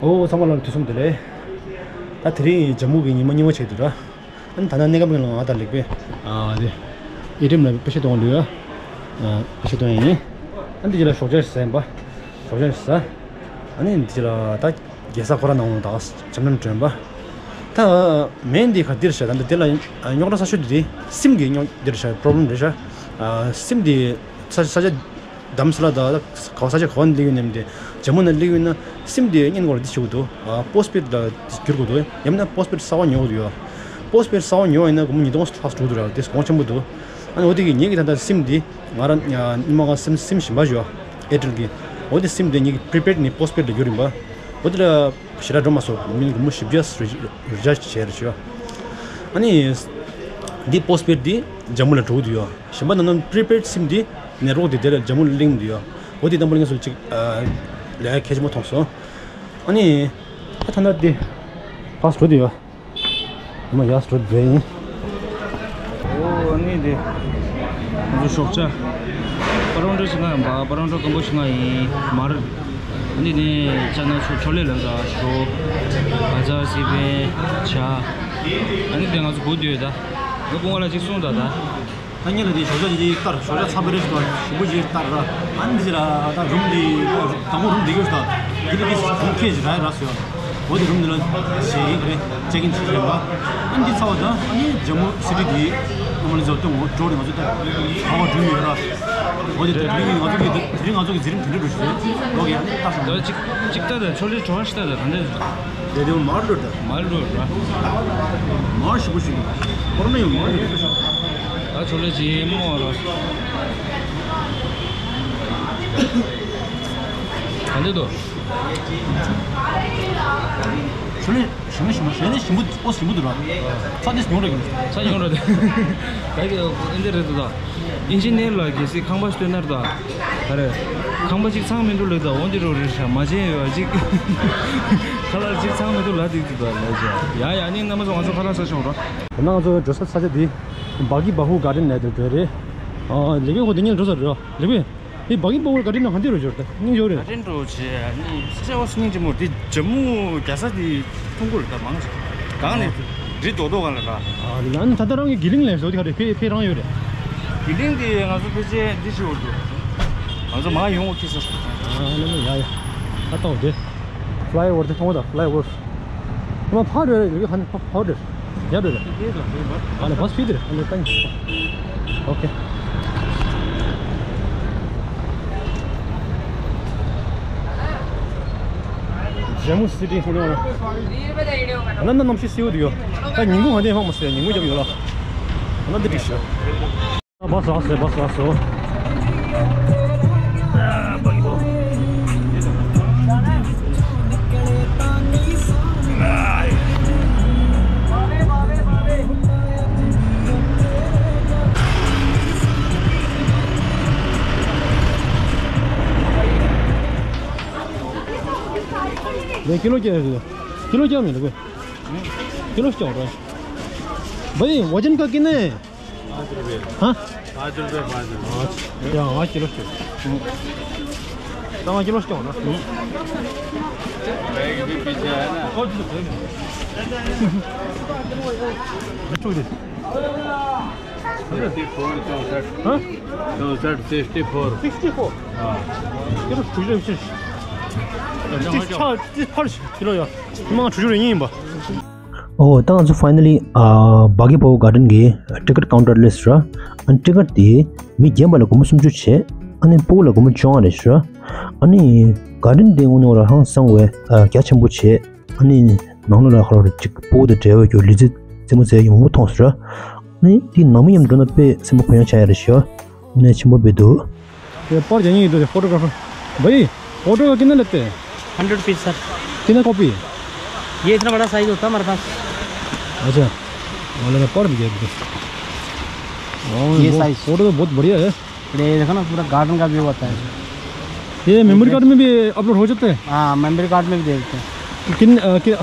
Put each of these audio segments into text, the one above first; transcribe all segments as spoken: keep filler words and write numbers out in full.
ཨོ་ཚང་མ་ལ་དུས་གསུམ་བདེ་ལེགས། ད་དེ་རིང་ཇམ་མུ་གི་ཉི་མ་གཉིས་པ་ཆགས་འདུག་ར། ཨ་ནི་ད་ནང་གནས་སྐབས་ལ་ང་དང་ལེགས་པས་ཨ་དེ་ཨེ་ཊི་ཨེམ་ལ་པེ་ཤ་གཏོང་ལུས་ཡ། ཨ་པེ་ཤ་གཏོང་ཡིན། ཨ་འདི་ཅི་ལ་ཞོགས་ཇ་ཟས་པ། ཞོགས་ཇ་ཟ། ཨ་ནི་འདི་ཅི་ལ་ད་རྒྱལ་ས་ཁོ་ར་ནང་ལ་ད་ཇམ་ནམ་སྒྲོན་པ། ད་མེན་འདི་ག་འདིར་བཞག་ད་འདི་འདི་ལ་རྙོག་དྲ་ས་ཤོད་འདི་སིམ་གི་རྙོག་འདིར་བཞག་པོ་རོབ་ལེམ་རེད་ཤག་སིམ་འདི་ས་ས་ཆ། དམ་སི་ལ་དང་ག་བ་ས་ཆ་ག་བ་ནས་སླེབས་ཡོད་ནམ་དེ་ཇམ་མུ་ནས་སླེབས་ཡོད་ན་སིམ་དེ་བརྙན་སྐོར་འདི་བྱེད་དགོས་འདུག་ཨ་པོ་སི་ཊི་པེ་ཌི་ལ་འདི་བསྒྱུར་དགོས་འདུག་ཡང་ན་པོ་སི་ཊི་པེ་ཌི་གསར་པ་ཉོ་དགོས་འདུག་ཡ། པོ་སི་ཊི་པེ་ཌི་གསར་པ་ཉོ་བ་ཡིན་ན་སྒོར་མོ་ཉིས་སྟོང་ལྷག་འགྲོ་གི་འདུག་ད་དེ་གོང་ཆེན་པོ་འདུག་ཨ་ནི་འོ་དེ་གི་ངེད་ཀྱི་ད་ལྟ་སིམ་འདི་ང་རང་སྔོན་མ་ང་སིམ་སིམ་གཞན་པ་ཞིག་ཡོད་ཨེར་ཊེལ་གི། འོ་དེ་སིམ་དེ་ངེད་ཀྱི་པི་རི་པེ་ཌི་ནས་པོ་སི་ཊི་པེ་ཌི་ལ་བསྒྱུར་ཡིན་པ། འོ་དེ་ལ་ཞེ་དྲག་འགྲོ་མ་སོང་མི་སྒོར་མོ་བཞི་བརྒྱ་རི་ཅར་ཇི་བྱས་རེད་ཞུ། ཨ་ནི་འདི་པོ་སི་ཊི་པེ་ཌི་འདི་ཇམ་མུ་ལ་འགྲོ་གི་འདུག་ཡ། གཞན་པ་ནང་ན་པི་རི་པེ་ཌི་སིམ་འདི་ནེཊ་ཝོག་དེ་དེ་ལ་ཇམ་མུ་ལ་ལིང་འདུག་ཡ། འོ་དེ་དང་པོ་ལ་ངས་སུ་ཅིག་ལས་ཀ་གལ་ཆེན་པོ་མཐོང་སོང་། ཨ་ནི་ད་ཐ་ན་དེ་ཕར་འགྲོ་དེ་ཡ། ཨ་མ་ཡར་འགྲོ་དེ་ཡིན། ཨོ་ཨ་ནི་དེ་ང་ཚོ་ཞོགས་ཇ་པ་རོན་ཊ་ཞིག་ང་ཡང་པ་པ་རོན་ཊ་སྐམ་པོ་ཞིག་ང་ཡིན་མར། ཨ་ནི་དེ་ཅ་ན་ཆོ་ཆོ་ལེ་ལ་ཟ་ཞོ་ག་ཅ་སི་པན་ཇ། ཨ་ནི་དེ་ང་ཚོ་བུ་དུས་ད། ང་སྐུ་ངོ་ལ་ཅིག་གསུངས་ད་ད། ད་ཉིན་ལ་དེ་ཞོགས་ཇ་ཅིག་ལྟར་ཞོགས་ཇ་ཚ་པོ་རེ་ཞིག་དང་ཞིམ་པོ་ཞིག་ལྟར་ར། ཨ་ནི་དེ་ལ་ད་རུམ་དེ་དང་པོ་རུམ་དེ་གྱོད་ད། དེ་ལ་དེ་རུམ་ཁྱེད་ཞིག་ར་ར་ཟེར། འོ་དེ་རུམ་དེ་ལ་ཞེ་ཡིན་རེད་ཅེག་ཨིན་བྱེད་ཞིག་རེད་བ། ཨ་ནི་དེ་ཚ་བ་ད་ཨ་ནི་ཇམ་མུ་སི་ཊི་དེ་ནོར་མལ་ལི་ཛོ་སྟོན་འོ་འགྲོ་རེད་ང་ཚོ་ད་ག་བ་འགྲོ་ཡོད་ར། འོ་དེ་ད་དེ་རིང་ང་ཚོ་གི་དེ་རིང་ང་ཚོ་གི་འཛིན་རིམ་དེ་འདྲ་འགྲོ་ཞིག་རེད། འོ་གི་ཨ་ནི་ད་ད་ཅིག་ཅིག་ད་ད་ཆོ་ལེ་བྲོ་བ་ཞིག་ད་ད་ག་འདྲ་རེད། དེ་དེ་མར་འགྲོ་ད། མར་འགྲོ་ར། མར་ཞིམ་པོ་ཞིག་འཁོར་ན་ཡང་མར་ཞིམ་པོ་ཞིག་ད་ཆོ་ལེ་ཇི་མོ་ར། ག་འདྲ་འདུག་ཆོ་ལེ་ཞིམ་པོ་ཞིམ་པོ་ཞེ་ནས་ཞིམ་པོ་ཨོ་ཞིམ་པོ་འདུག་ར། ས་དེ་ཉུང་རེད་གི། ས་ཉུང་རེད། ད་གི་ཨིན་ཇི་ནེར་ལ་གལ་སྲིད་ཁང་པ་སྟོན་ན་ར་ད། ད་རེད། ཁང་པ་གཅིག་ཚང་མི་འདུག་ལབ་ད་འོ་འདི་རུ་རེད་ཤག་མ་བྱན་ཡོད་གཅིག་ཁ་ལག་གཅིག་ཚང་མི་འདུག་ལབ་དེ་འདུག་ད་ལབ་ཤག་ཡ་ཡ་ནི་རྣམ་པ་ཚོ་ང་ཚོ་ཁ་ལག་ཟ་ཆོག་ར། ད་ང་ཚོ་འགྲོ་ས་ས་ཆ་འདི་བྷ་གི་བྷ་ཧུ་གར་ཌེན་ལབ་དེ་འདྲ་རེད། ཨ་ལེགས་པས་ཁོ་འདི་ཉིད་འགྲོ་ས་རེད་བ་ལེགས་པས། དེ་བྷ་གི་བྷ་ཧུ་གར་ཌེན་ནང་ག་འདི་རུ་འབྱོར་ད་སྙིང་རྗེ་རེད། གར་ཌེན་འགྲོ་བྱེད་ནི་ས་ཆ་བ་སྙིང་རྗེ་མོ་དེ་ཇམ་མུ་རྒྱལ་ས་དེ་ཐུང་ཀུ་རེད་ད་མང་ཆེ་གང་ནས་རི་རྡོག་རྡོག་གང་ལ་ར། ཨ་ཡང་ད་ལྟ་རང་གི་གི་ལིང་ལས་བཟོ་དེ་ག་རེ་ཕེ་ཕེ་རང་ཡོད་རེད། གི་ལིང་དེ་ང་ཚོ་ཕལ་ཆེར་འདི་ཞུ་འདུག་ང་ཚོ་མ་ཡོང་བ་ཁྱི་ས། ཨ་ལེ་ལེ་ཡ་ཡ། ཨ་ཏོ་དེ། ཕ་ལའི་ཨོ་ཝར་དེ་མཐོང་བ་དང་ཕ་ལའི་ཨོ་ཝར། ཨ་མ་ཕར་རེད་རེད་ཧན་ཕ་ཕར་རེད། ཡར་རེད་རེད། ཨ་ལེ་བྷ་སི་ཕིད་རེད་ཨ་ལེ་ཏན། ཨོ་ཁེ། ཇམ་མུ་སི་ཊི་ཧོ་ནོ་ན་ན་གནམ་གཤིས་བསིལ་བོ་འདུག་ཡོད། ད་ཉིན་གུང་ག་དེ་ཧོང་མ་སི་ཉིན་གུང་རྒྱབ་ཡོད་ལ། ན་འདི་འགྲིག་ཤོ། བྷ་སི་ལ་སོ་བྷ་སི་ལ་སོ། ले किलो क्या है? किलो क्या मिलेगा? किलो क्या हो रहा है? भाई वजन का कितना है? पाँच रुपये। हाँ? पाँच रुपये, पाँच रुपये। अच्छा, हाँ, किलो से। हम्म। तो हाँ, किलो से क्या होना? हम्म। बैग भी पीछे है ना। और किलो से। अच्छा, दे। सिक्सटी फोर, चौंसठ। हाँ? चौंसठ, सिक्सटी फोर। Sixty four? हाँ। किलो से, किलो से। अच्छा, किलो यार। ཁྱི་མང་ཁྲུ་ཁྲུ་རེ་ཡིན་པ། ཨོ་ད་ང་ཚོ་ཕའི་ནལ་ལི་ཨ་བྷ་གི་བྷ་ཧུ་གར་ཌེན་གི་ཊི་ཀེ་ཊི་ཀའུན་ཊར་སླེབས་སོང་ར། ཨ་ཊི་ཀེ་ཊི་དེ་མི་བརྒྱད་པ་ལ་སྒོར་མོ་སུམ་ཅུ་བྱས། ཨ་ནི་སྤུ་གུ་ལ་སྒོར་མོ་བཅོ་ལྔ་རེད་ཤག་ཨ་ནི་གར་ཌེན་དེ་དངོས་གནས་ཧང་སང་བའི་ཨ་རྒྱ་ཆེན་པོ་བྱས། ཨ་ནི་ནང་ལོགས་ལ་ཁ་ལོ་རེ་གཅིག་སྤུ་གུ་དང་འབྲེལ་བའི་རྒྱུ་ལི་རྩེ་རྩེད་མོ་རྩེ་ཡོང་མང་པོ་མཐོང་སོང་ར། ཨ་ནི་དེ་ནང་མི་མཉམ་འགྲོ་ན་དཔེ་སེམས་པ་གུ་ཡངས་ཆགས་ཡ་རེད་ཤག་དངོས་གནས་ཆེན་པོ་དཔེ་འདུག ये पर जाएंगे इधर फोटोग्राफर। भाई, फोटो का कितना लेते हैं? Hundred rupees sir. कितना कॉपी? ये इतना बड़ा साइज होता है हमारे पास। अच्छा, वाले का पर भी गया। ये साइज। फोटो तो बहुत बढ़िया है। ये देखो ना, पूरा गार्डन का व्यू आता है। ये मेमोरी कार्ड में भी अपलोड हो जाता है? हाँ, मेमोरी कार्ड में भी दे देते हैं। किन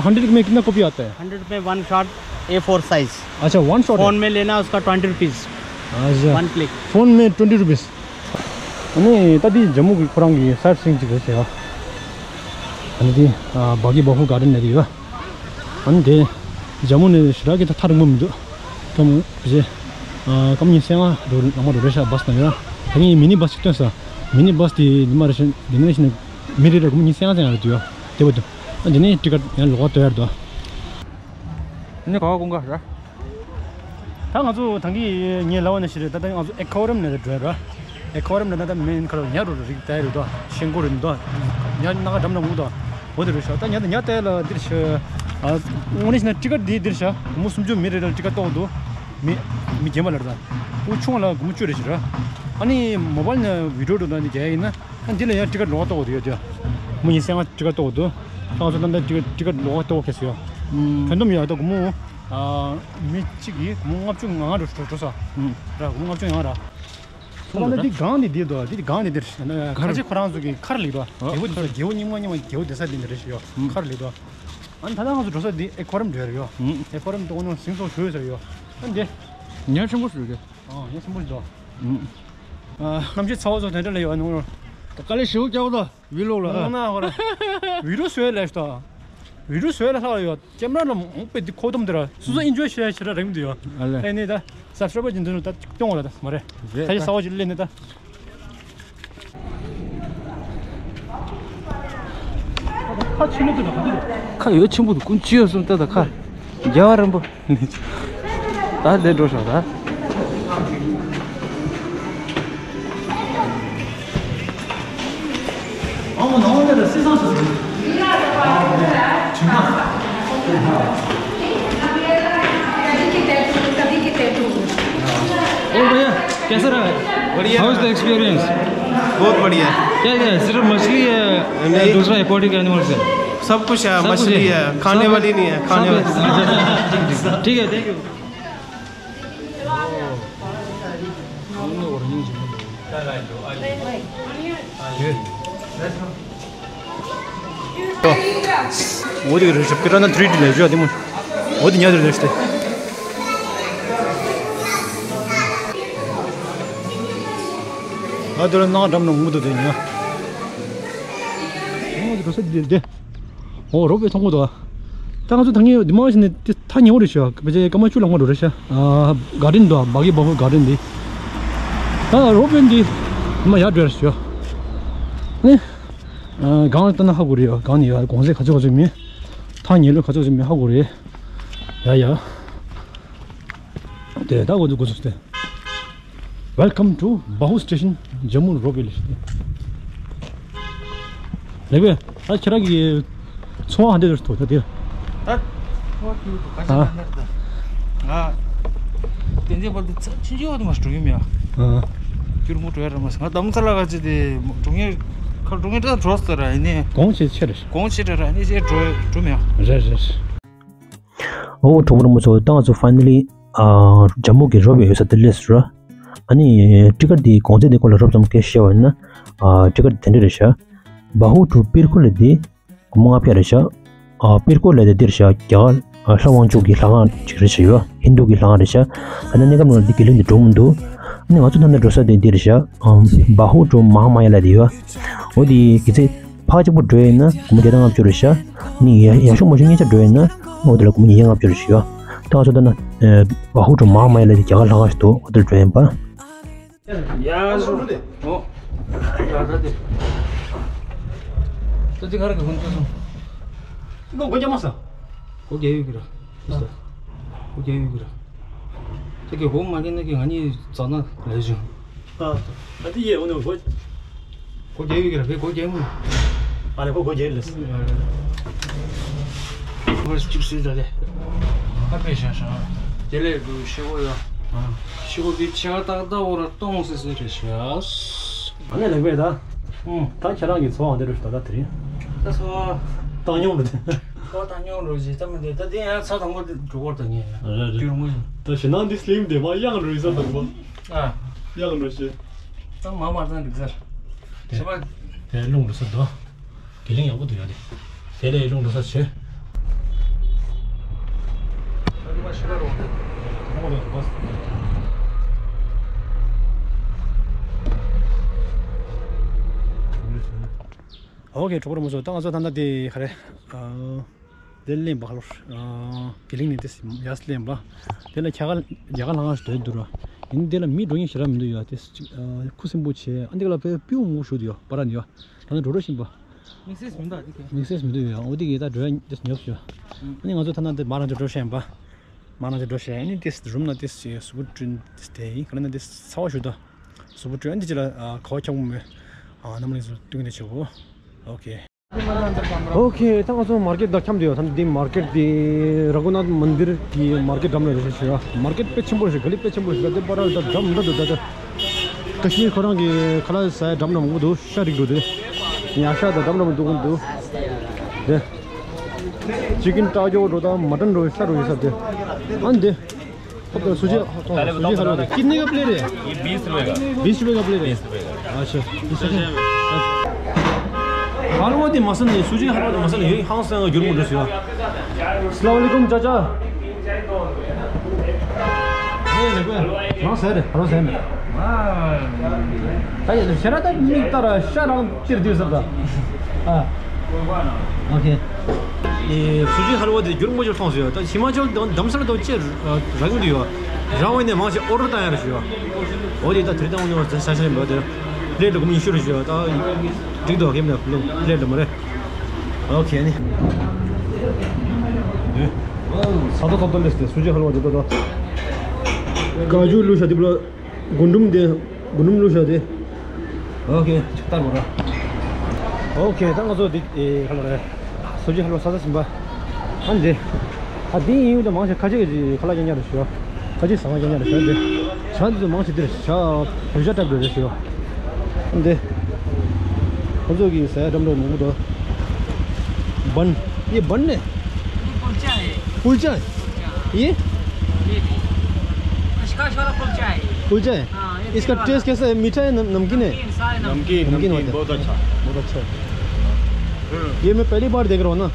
हंड्रेड में कितना कॉपी आता है? हंड्रेड में वन शॉट, ए फोर साइज। अच्छा, वन शॉट। फोन में लेना उसका ट्वेंटी रुपीज़। अच्छा। One click. फोन में ट्वेंटी रुपीज़। ཨ་ནི་ད་འདི་ཇམ་མུ་གི་ཁོ་རང་གི་སའེཊ་སིན་ཅིག་རེད་ཟེར་བ། ཨ་ནི་དེ་ཨ་བྷ་གི་བྷ་ཧུ་གར་ཌེན་ལབ་ཀྱི་ཡོད། ཨ་ནི་དེ་ཇམ་མུ་ནས་ཞེ་དྲག་གི་ད་ཐག་རིང་པོ་མི་འདུག་སྐར་མ་བཞི། ཨ་སྐར་མ་ཉི་ཤུ་རྩ་ལྔ་འགྲོ་ལམ་ཁ་འགྲོ་རེད་ཤག་བྷ་སི་ནང་ཡོད། ད་ངས་མི་ནི་བྷ་སི་ཅིག་སྟོན་ས། མི་ནི་བྷ་སི་དེ་འདི་མ་རེད་ཤག་འདི་ནས་ཤི་ན་མི་རེ་རེ་སྒོར་མོ་ཉི་ཤུ་རྩ་ལྔ་ཙམ་ཡང་རེད་འདུག་ཡོད། དེ་བ་འདུག་ཨ་འདི་ནས་ཊི་ཀེ་ཊི་ཡང་ལོགས་ཀ་བཏོན་ཡ་རེད་འདུག་ཨ་ནི་ག་བ་ཀུན་དགའ་ར། ད་ང་ཚོ་ད་གིན་ངས་ལབ་པ་ནང་བཞིན་རེད། ད་ལྟ་ང་ཚོ་ཨེ་ཁོ་རམ་ནས་འགྲོ་ཡ་ར། ཨེ་ཁོ་རམ་ལ་ད་ལྟ་མེན་ཁ་ལ་ཉ་རུ་རིགས་ད་རུ་ད་ཤིང་ཀུ་རུ་ད་ཉ་སྣ་ཁ་འགྲམ་ན་འུ་ད་འོ་དེ་རུ་ཤ་ད་ཉ་ད་ཉ་ད་ལ་འདིར་ཤ། ཨ་དངོས་གནས་བྱས་ན་ཊི་ཀེ་ཊི་འདི་འདིར་ཤ་སྒོར་མོ་སུམ་ཅུ། མི་རེ་རེ་ལ་ཊི་ཀེ་ཊི་གཏོང་འདུག་མི་མི་རྒན་པ་ལ་ར་ད་འུ་ཆུང་བ་ལ་སྒོར་མོ་བཅུ་རེ་ཞིག་ར། ཨ་ནི་མོ་བལ་ནས་བི་ཌི་ཡོ་འགྲོ་ད་འདི་རྒྱག་ཡ་ཡིན་ན། ཨ་འདི་ལ་ཡང་ཊི་ཀེ་ཊི་ལོགས་ཀ་གཏོང་དགོས་འདུག་ཡ་དེ། མི་ཉི་ཤུ་རྩ་ལྔ་ཊི་ཀེ་ཊི་གཏོང་དགོས་འདུག་ད་ང་ཚོ་ད་ལྟ་ཊི་ཀེ་ཊི་ལོགས་ཀ་གཏོང་ཁེལ་སོང་ཡ། ཨུམ། དོན་དུ་མི་ཡ་ད་སྒོར་མོ་ཨ་མི་གཅིག་གིས་སྒོར་མོ་ལྔ་བཅུ་ང་ལྔ་འགྲོ་འགྲོ་འགྲོ་ས། ཨུམ། ར་སྒོར་མོ་ལྔ་བཅུ་ང་ལྔ་ར། ད་ལྟ་འདི་སྒང་འདི་འདི་འདུག་འདི་སྒང་འདི་འདིར་ཁ་ཆེ་ཁོ་རང་ཚོ་གི་མཁར་ལེགས་འདུག་ཨ་རྒྱལ་པོ་འདི་ཚོ་རྒྱལ་པོ་རྙིང་མ་རྙིང་མ་རྒྱལ་པོ་བསྡད་ས་འདི་འདི་རེད་ཤག་ཡོ། ཨུམ། མཁར་ལེགས་འདུག་ཨ་ནི་ད་ལྟ་ང་ཚོ་འགྲོ་ས་འདི་ཨེ་ཁོ་རམ་འགྲོ་ཡ་རེད་ཡོ། ཨུམ། ཨེ་ཁོ་རམ་འགྲོ་ནང་ཟིང་སོགས་ཞུ་ཡོད་ས་རེད་ཡོ། ཨ་འདི། ཉ་ཆེན་པོ་ཞིག་རེད། ཨ་ཡ་སེམས་པོ་ཞིག་འདུག་ཨུམ། ཨ་གནམ་གཤིས་ཚ་བ་ཚོ་དེ་འདྲ་ལ་ཡོད་ཨ་ནོ། དཀའ་ལས་ཞེ་པོ་རྒྱག་དོ་བི་ལོག་ལ་ཨ། ཨ་ཧོ་ར། བི་ཌི་ཡོ་བཟོས་ལས་ཤོག་ད། བི་ཌི་ཡོ་བཟོས་ལས་ལྷག་ཡོད། ཀེམ་ར་ལ་མོང་པའི་འདི་ཁོ་ཐུམ་དེ་ར་སོ་སོ་ཨིན་ཇོའི་བྱས་བྱས་ར་རིང་དུ་ཡོད། ཨ་ལས། ཨེ་ནས་ད་སབ་སི་ཀ་རའེབ་བར་ཅན་འདི་ནོ་ད་སྐྱོང་བ་ལ་ད་མ་རེད། རེད་ད་ཡི་ད། ས་བ་ཅིག་ལས་ནས་ད། ཁ་ཆེན་པོ་འདུག་ད་ག་འདུག་ཁ་ཡོད་ཆེན་པོ་འདུག་ཀུན་ཅི་ཡོད་སོང་ལྟ་ད་ཁ། རྒྱལ་བ་རིན་པོ། ད་ལས་འགྲོ་ཤོག་ད། ओ भैया, कैसा रहा है? बढ़िया। How is the experience? बहुत बढ़िया। क्या क्या है? सिर्फ मछली है या नहीं। दूसरा एक्वाटिक एनिमल्स है? सब कुछ है। सब कुछ मछली है। है, खाने सब है। वाली नहीं है, खाने सब है। वाली। अच्छा, अच्छा, अच्छा, ठीक है, ठीक है, thank you। འོ་དེ་རེད་ཤག་པི་ར་ན་ཐི་རི་ཌི་ལས་ཞུ་ཡ་དེ་མོ། འོ་དེ་ཉལ་དེ་རེད་ཤག་དེ། ང་དེ་ར་ནང་འགྲམ་ན་ངུ་འདུག་དེ་ཉལ། འོ་དེ་འགྲོ་ས་དེ་དེ། འོ་རོ་པེ་མཐོང་གི་འདུག་ད་ང་ཚོ་ད་ངས་འདི་མ་ཕྱིན་ནས་དེ་ཐག་ཉེ་བོ་རེད་ཤག་ཕལ་ཆེར་སྐར་མ་བཅུ་ལྷག་མ་འགྲོ་རེད་ཤག་ཨ་གར་ཌེན་འདུག་བྷ་གི་བྷ་ཧུ་གར་ཌེན་འདི། ད་རོ་པེ་འདི་མ་ཡར་འགྲོ་རེད་ཤག་ནི། ཨ་སྒང་ལ་ལྟ་ན་ཧ་གོ་རེད་ཡ། སྒང་ནས་ཡ་གོང་ཚད་ག་ཚོད་ག་ཚོད་མིན། ཐག་ཉེ་ལོས་ག་ཚོད་ག་ཚོད་མིན་ཧ་གོ་རེད། ཡ་ཡ། དེ་ད་འགོ་འཛུགས་འགོ་འཛུགས་ཏེ། Welcome to Bahu Station, Jammu Rope Way. ལེགས་པས། ད་ཁྱེད་རང་གི་ཚོར་བ་ཧ་འདྲ་རེད་འདུག་ད་དེ། ད་ཁོ་ཁྱོད་ཁ་ཤས་ཨ་ལ་ནར་ད། ང་དེ་འདྲའི་བར་དུ་ཚ་ཆུང་ཆུང་བ་དུ་མ་འགྲོ་ཡོད་མེད་ཨ། ཨ་ཁྱོད་མོ་འགྲོ་ཡ་ར་མ་སོང་། ང་དམ་ཚ་ལ་ག་ཅི་དེ་འགྲོ་ངེས་ཁ་འགྲོ་ངེས་ད་འགྲོ་ས་ར་ཨ་ནི། གོང་ཆེ་ཆེ་རེད། གོང་ཆེ་ར་ར་ཨ་ནི་ཅེ་འགྲོ་འགྲོ་མེད་ཨ། རེད་རེད། ཨོ་གྲོགས་པོ་རིན་པོ་ཆེ་ད་ང་ཚོ་ཕའི་ནལ་ལི་ཨ་ཇམ་མུ་གི་རོབ་ཡོད་ས་དེ་སླེབས་སོང་ར། ཨ་ནི་ཊི་ཀེ་ཊི་དེ་གོང་ཚད་དེ་སྐོར་ལ་རོབ་ཙམ་སྐད་བཤད་པ་ཡིན་ན། ཨ་ཊི་ཀེ་ཊི་དེ་འདྲ་རེད་ཤག་བྷ་ཧུ་ཊུ་པིར་ཁོ་ལ་དེ། སྒོར་མོ་ལྔ་བརྒྱ་རེད་ཤག་ཨ་པིར་ཀོ་ལ་དེ་འདིར་ཤག་རྒྱ་གར་ལྷ་དབང་ཕྱུག་གི་ལྷ་ཁང་ཅིག་རེད་ཤག་ཡོད། ཧིན་དུ་གི་ལྷ་ཁང་རེད་ཤག་ད་ནི་གནས་སྐབས་ནང་འདི་དགེ་ལུགས་འདི་འགྲོ་མི་འདུག་ཨ་ནི་ང་ཚོ་ད་ལྟ་འགྲོ་ས་དེ་འདི་རེད་ཤག་ཨམ་བྷ་ཧུ་ཊུ་མ་ཧཱ་མ་ཡ་ལ་དེ་ཡོད། འོ་དེ་གི་ཚེ་ཕར་གཅིག་པུ་འགྲོ་ཡིན་ན་སྒོར་མོ་བརྒྱ་དང་ལྔ་བཅུ་རེད་ཤག་ནི་ཡ་ཡག་ཤོས་མང་ཤོས་གཉིས་ཆ་འགྲོ་ཡིན་ན་འོ་དེ་ལ་སྒོར་མོ་ཉིས་བརྒྱ་ལྔ་བཅུ་རེད་ཤག་ཡོད། ད་ང་ཚོ་ད་ན་བྷ་ཧུ་ཊུ་མ་ཧཱ་མ་ཡ་ལ་དེ་རྒྱ་གར་ལྷ་ཁང་ཞིག་འདུག་འོ་དེར་འགྲོ་ཡིན་པ། ཡ་ཟུ། ཨོ། ཡ་ད་དེ། ད་དེ་ག་རེ་གི་ཧུན་ཐོ་སོང་། ལོ་སྒོ་རྒྱག་མ་ས། སྒོ་རྒྱག་ཡོད་གི་ར། ཨ། སྒོ་རྒྱག་ཡོད་གི་ར། དེ་གི་སྒོ་མ་རྒྱག་ན་གི་ང་གཉིས་ཛ་ན་ལས་བྱུང་། ཨ། ད་དེ་ཡེ་འོ་ནོ་སྒོ། སྒོ་རྒྱག་ཡོད་གི་ར། བས་སྒོ་རྒྱག་མུ། ཨ་ལེ་ཁོ་སྒོ་རྒྱག་ལེ། ཁོ་གཅིག་སུས་ད་དེ། ཁ་པེ་ཤ་ཤ། དེ་ལས་འགྲོ་ཤེས་གོ་ཡ། ཤེས་གོ་གི་ཆེ་བ་ཏག་ཏག་འོ་ར་གཏོང་སི་སི་རེད་ཤག་ཨ་ནི་ལེགས་པས་ད། ཨུང་། ད་ཁྱེད་རང་གི་ཚོར་བ་འདི་རུ་ཞུ་ད་ད་དེ་རིང་། ད་ཚོར་བ། བཏང་མྱོང་འགྲོ་དེ། ཚོར་བ་བཏང་མྱོང་འགྲོ་ཞེས་ད་མི་འདི་ད་དེ་ཡང་ཚ་དང་པོ་འགྲོ་གོ་ད་ངས་ཡང་། རེད་རེད། དུས་རུང་། ད་ཞེ་ནང་འདི་སླེམ་དེ་མ་གཡང་འགྲོ་ཡིན་ས་དང་པོ། ཨ། གཡང་འགྲོ་ཞེས། ད་མ་མ་ཚང་འགྲིག་ས། དེ་ཞེ་པ། དེ་རླུང་འགྲོ་ས་འདུག་དེ་ལས་ཡག་པོ་འདུག་ཡ་དེ། དེ་ལས་རླུང་འགྲོ་ས་བྱོས། ཨོ་ཁེ། གྲོགས་པོ་རྣམ་ཚོ། ད་ང་ཚོ་ད་ལྟ་དེ་ག་རེ། ཨ། དེ་ལེན་པ་ཧ་ལོ། ཨ། དེ་ལེན་ནས་དེ་ཡར་ལེན་པ། དེ་ལ་རྒྱ་གར་རྒྱ་གར་ལྷ་ཁང་ཞིག་སྡོད་འདུག་ར། ཡིན་དེ་ལ་མི་འགྲོ་མཁན་ཞེ་དྲག་མི་འདུག་ཡ། དེ་ཅིག་ཨ། ཁུ་སིམ་པོ་བྱས། ཨ། འདི་ག་ལ་དཔེ་སྤུས་མོ་ཞུ་འདུག་ཡ། པ་ར་འདི་ཡ། ད་ནི་འགྲོ་འགྲོ་བཞིན་པ། དམིགས་བསལ་མི་འདུག་འདི་གས། དམིགས་བསལ་མི་འདུག་ཡ། འོ་དེ་གས་ད་འགྲོ་ཡ་དེ་ཉོབ་ཞུ། ཨ་ནི་ང་ཚོ་ཐ་ན་དེ་མ་རང་ཅིག་འགྲོ་བཞིན་པ། མ་ན་ཅིག་འགྲོ་ཤེས། ཨ་ནི་ཏིས་རུམ་ན་ཏིས་ཞེས་གཟུགས་པོ་བཀྲུས་ཏིས་དེ་ཡིན། ག་ལ་ན་ཏིས་ཚ་བ་ཞུ་ད། གཟུགས་པོ་བཀྲུས། ཨ་ནི་ཅི་ལ་ཁ་བ་ཁྱག་པོ་མེད། ཨ། རྣམ་གླིང་སུ་སྟོན་གྱི་བྱེད་གོ། ཨོ་ཁེ། ཨོ་ཁེ། ད་ང་ཚོ་མར་ཀེཊ་ད་འཁྱམས་བསྡད་ཡོད། ད་འདི་མར་ཀེཊ་དེ་ར་གུ་ནཱཐ་མན་དིར་གྱི་མར་ཀེཊ་འགྲམ་ལ་རེད་ཤག་མར་ཀེཊ་དཔེ་ཆེན་པོ་རེད་ཤག་ག་ལེ་དཔེ་ཆེན་པོ་རེད་ཤག་ད་དེ་པར་ད་འགྲམ་འདྲ་འདུག་ད་ད། ཀ་ཤི་མིར་ཁོ་རང་གི་ཁ་ལག་ཟ་ཡ་འགྲམ་འགྲམ་འདུག་ཤ་རིགས་འདུག་དེ། ཉ་ཤ་དང་འགྲམ་འགྲམ་འདུག་འདུག་དེ། ཅི་ཀིན་ཏྲ་ཇོ་འགྲོ་དང་མ་ཏན་འགྲོ་ཤ་འགྲོ་ཡོད་ས་དེ། ཨ་ནི་དེ། सूजी सूजी हलवा कितने का प्लेट है? ये बीस रुपए का। बीस रुपए का प्लेट है। बीस रुपए का। अच्छा, बीस रुपए। हलवा दे मसन नहीं, सूजी हलवा दे मसन नहीं, हाँ से जुर्म दस यार। अस्सलाम वालेकुम चाचा। ए, देखो, हाँ सर, हेलो सर। हाँ। ताई, शरा तक मिलता रहा, शरा तिर दिवस था। हाँ। ཨོ་ཁེ། ཨེ། སུ་ཇི་ཧལ་ཝ་དེ་རྒྱུན་མང་པོ་ཅིག་མཐོང་སོང་ཡོད། ད་ཧི་མ་ཅལ་དང་དྷ་རམ་ས་ལ་དང་ཅིག་རག་གི་འདུག་ཡོད། རག་པ་ཡིན་ན་མང་ཆེ་ཨོ་ཌར་བཏང་ཡ་རེད་ཞུ་ཡོད། འོ་དེ་ད་དེ་རིང་བཏང་འོང་ནས་ས་ཆ་ཡིན་པ་དེ། པི་ལེ་ཊི་སྒོར་མོ་ཉི་ཤུ་རེད་ཞུ་ཡོད། ད་འགྲིག་འདུག་ཧེ་མ་པི་ལེ་ཊི་ལ་མ་རེད། ཨོ་ཁེ་ནི། ཨ། ས་ཏོ་ཏོ་ཏོ་ལེས་ཏེ་སུ་ཇི་ཧལ་ཝ་དེ་ཏོ་ཏོ། ཀ་ཇུ་བླུགས་ཤག་དེ་པོ་ལ། རྒུན་འབྲུམ་དེ། རྒུན་འབྲུམ་བླུགས་ཤག་དེ། ཨོ་ཁེ། ཆུ་བཏང་བ་ར། ཨོ་ཁེ། ད་ང་ཚོ་འདི་ཨེ་ག་ལ་རེད། སུ་ཇི་ཧལ་ཝ་ཟ་ས་ཟིན་པ། ཨ་འདི། ཨ་འདི་ཡིན་ཡོད་ད་མང་ཆེ་ཁ་ཆེ་གི་ཁ་ལག་རྐྱང་རྐྱང་རེད་ཞུ། ཁ་ཆེ་ཟ་མ་རྐྱང་རྐྱང་རེད་ཞུ་འདི། ཇ་འདི་ཚོ་མང་ཆེ་འདི་རེད་ཇ། བོད་ཇ་ཊའིབ་རེད་ཞུ། ཨ་འདི། ཁོ་ཚོ་གི་ཟ་ཡ་འགྲམ་འགྲམ་མང་པོ་འདུག बन, ये बन है? ये कुलचा है। कुलचा है? कुलचा। ये? ये भी। कशकाश वाला कुलचा है। कुलचा है? हाँ, ये इसका तेल वाला। टेस्ट कैसा है? मीठा है, नम-, नमकीन है? नमकीन, सारे नमकीन। नमकीन, नमकीन होता है। नमकीन होता है। बहुत अच्छा। हम्म। ये मैं पहली बार देख रहा हूँ ना,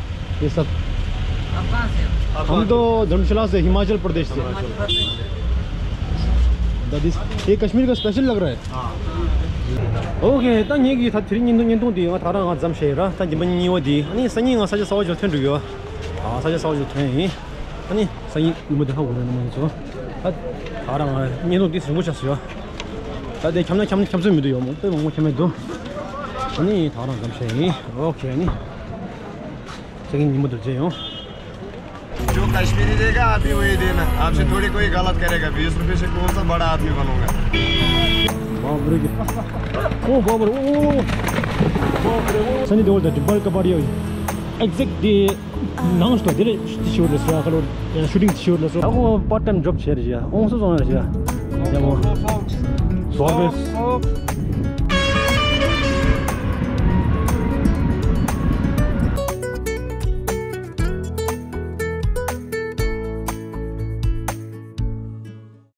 ये सब। आप कहाँ से हो? हम तो धर्मशाला से, हिमाचल प्रदेश से। हिमाचल प्रदेश। That is, ये कश्मीर का स्पेशल लग रहा है। ཨོ་ཁེ། ད་ངེད་ཀྱིས་ད་དེ་རིང་བརྙན་ཐུང་བརྙན་ཐུང་འདི་ང་ད་རང་ང་ཙམ་བཤད་ཡོད་ར། ད་རྗེས་མ་གཉིས་པ་འདི་ཨ་ནི་སང་ཉིན་ང་ས་ཆ་གསར་པ་ཅིག་ཐོན་འགྲོ་གི་ཡོད། ཨ། ས་ཆ་གསར་པ་ཅིག་ཐོན་ཡིན། ཨ་ནི་སང་ཉིན་ཉིན་མོ་འདི་ཧ་གོ་རེད་ན་མ་ཡིན་ཚོ། ད་ད་རང་ང་བརྙན་ཐུང་འདི་རིང་པོ་ཆགས་སོང་ཡོད། ད་དེ་འཁྱམ་ན་འཁྱམ་འཁྱམ་ཚོད་མི་འདུག་ཡོད་མོ། དཔེ་མང་པོ་འཁྱམ་མེད་འདུག་ཨ་ནི་ད་རང་ཙམ་བཤད་ཡིན། ཨོ་ཁེ། ཨ་ནི་སང་ཉིན་ཉིན་མོ་འདིར་མཇལ་ཡོང་། जो कश्मीरी देगा, आप ही वही देना। आपसे थोड़ी कोई गलत करेगा। बीस रुपए से कौन सा बड़ा आदमी बनूंगा? बाप रे। ओ बाप रे, ओ, ओ, बाप रे, ओ। सनी देओल द डबल कबाड़ियो। एग्जैक्ट दे नाम तो दिले शूट ले सो करो। शूटिंग शूट ले सो। अब पार्ट टाइम जॉब छेड़ दिया। ओन सो जोन दिया। या वो। सो